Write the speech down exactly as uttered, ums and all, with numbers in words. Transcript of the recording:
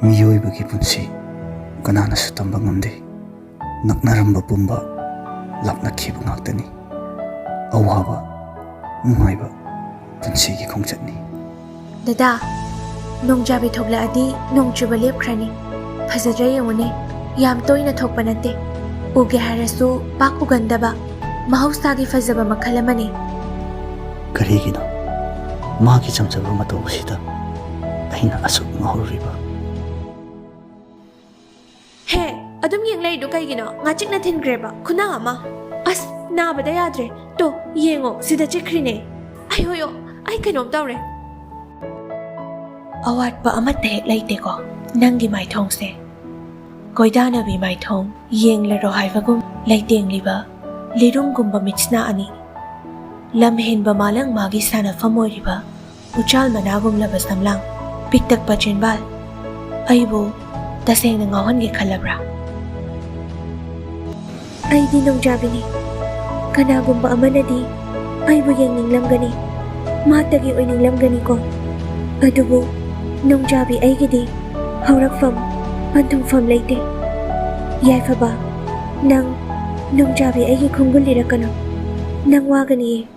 ꯃꯤꯑꯣꯏꯕꯒꯤ ꯄꯨꯟꯁꯤ ꯀꯅꯥꯅꯁꯨ ꯇꯝꯕ ꯉꯝꯗꯦ꯫ ꯅꯛꯅꯔꯝꯕ ꯄꯨꯝꯕ ꯂꯥꯞꯅꯈꯤꯕ ꯉꯥꯛꯇꯅꯤ꯫ ꯑꯋꯥꯕ, ꯅꯨꯡꯉꯥꯏꯕ, ꯄꯨꯟꯁꯤꯒꯤ ꯈꯣꯡꯆꯠꯅꯤ꯫ ꯗꯗꯥ, ꯅꯣꯡꯖꯥꯕꯤ ꯊꯣꯛꯂꯛꯑꯗꯤ ꯅꯣꯡ ꯆꯨꯕ ꯂꯦꯞꯈ꯭ꯔꯅꯤ꯫ ꯐꯖꯗ꯭ꯔꯥ ꯌꯦꯡꯉꯨꯅꯦ, ꯌꯥꯝ ꯇꯣꯏꯅ ꯊꯣꯛꯄ ꯅꯠꯇꯦ꯫ ꯎꯒꯦ ꯍꯥꯏꯔꯁꯨ ꯄꯥꯛ ꯎꯒꯟꯗꯕ ꯃꯍꯧꯁꯥꯒꯤ ꯐꯖꯕ ꯃꯈꯜ ꯑꯃꯅꯤ꯫ ꯀꯔꯤꯒꯤꯅꯣ ꯃꯥꯒꯤ ꯆꯝꯖꯕ ꯃꯇꯧ ꯑꯁꯤꯗ ꯑꯩꯅ ꯑꯁꯨꯛ ꯉꯥꯎꯔꯤꯕ? ꯍꯦ, ꯑꯗꯨꯝ ꯌꯦꯡ ꯂꯩꯗꯨ ꯀꯩꯒꯤꯅꯣ? ꯉꯥꯆꯤꯛꯅ ꯊꯤꯟꯈ꯭ꯔꯦꯕ, ꯈꯨꯅꯥ ꯑꯃ꯫ ꯑꯁ, ꯅꯥꯕꯗ ꯌꯥꯗ꯭ꯔꯦ꯫ ꯇꯣ, ꯌꯦꯡꯉꯣ, ꯁꯤꯗ ꯆꯤꯛꯈ꯭ꯔꯤꯅꯦ꯫ ꯑꯌꯣꯌꯣ, ꯑꯩ ꯀꯩꯅꯣꯝ ꯇꯧꯔꯦ꯫ ꯑꯋꯥꯠꯄ ꯑꯃꯠꯇ ꯍꯦꯛ ꯂꯩꯇꯦꯀꯣ ꯅꯪꯒꯤ ꯃꯥꯏꯊꯣꯡꯁꯦ꯫ ꯀꯣꯏꯗꯥꯅꯕꯤ ꯃꯥꯏꯊꯣꯡ ꯌꯦꯡꯂꯔꯣ ꯍꯥꯏꯕꯒꯨꯝ ꯂꯩꯇꯦꯡꯂꯤꯕ ꯂꯤꯔꯨꯝꯒꯨꯝꯕ ꯃꯤꯠꯁꯅꯥ ꯑꯅꯤ꯫ ꯂꯝ ꯍꯦꯟꯕ ꯃꯥꯂꯪ ꯃꯥꯒꯤ ꯁꯥꯟꯅꯐꯝ ꯑꯣꯏꯔꯤꯕ ꯎꯆꯥꯜ ꯃꯅꯥꯒꯨꯝꯂꯕ ꯁꯝꯂꯥꯡ, ꯄꯤꯛꯇꯛꯄ ꯆꯤꯟꯕꯥꯜ, ꯑꯩꯕꯨ ꯇꯁꯦꯡꯅ ꯉꯥꯎꯍꯟꯒꯦ ꯈꯜꯂꯕ꯭ꯔꯥ? ꯑꯩꯗꯤ ꯅꯣꯡꯖꯥꯕꯤꯅꯤ꯫ ꯀꯅꯥꯒꯨꯝꯕ ꯑꯃꯅꯗꯤ ꯑꯩꯕꯨ ꯌꯦꯡꯅꯤꯡꯂꯝꯒꯅꯤ, ꯃꯍꯥꯛꯇꯒꯤ ꯑꯣꯏꯅꯤꯡꯂꯝꯒꯅꯤꯀꯣ꯫ ꯑꯗꯨꯕꯨ ꯅꯣꯡꯖꯥꯕꯤ ꯑꯩꯒꯤꯗꯤ ꯍꯧꯔꯛꯐꯝ, ꯄꯟꯊꯨꯡꯐꯝ ꯂꯩꯇꯦ꯫ ꯌꯥꯏꯐꯕ, ꯅꯪ ꯅꯣꯡꯖꯥꯕꯤ ꯑꯩꯒꯤ ꯈꯣꯡꯒꯨꯜ ꯂꯤꯔꯛꯀꯅꯨ꯫ ꯅꯪ ꯋꯥꯒꯅꯤꯌꯦ꯫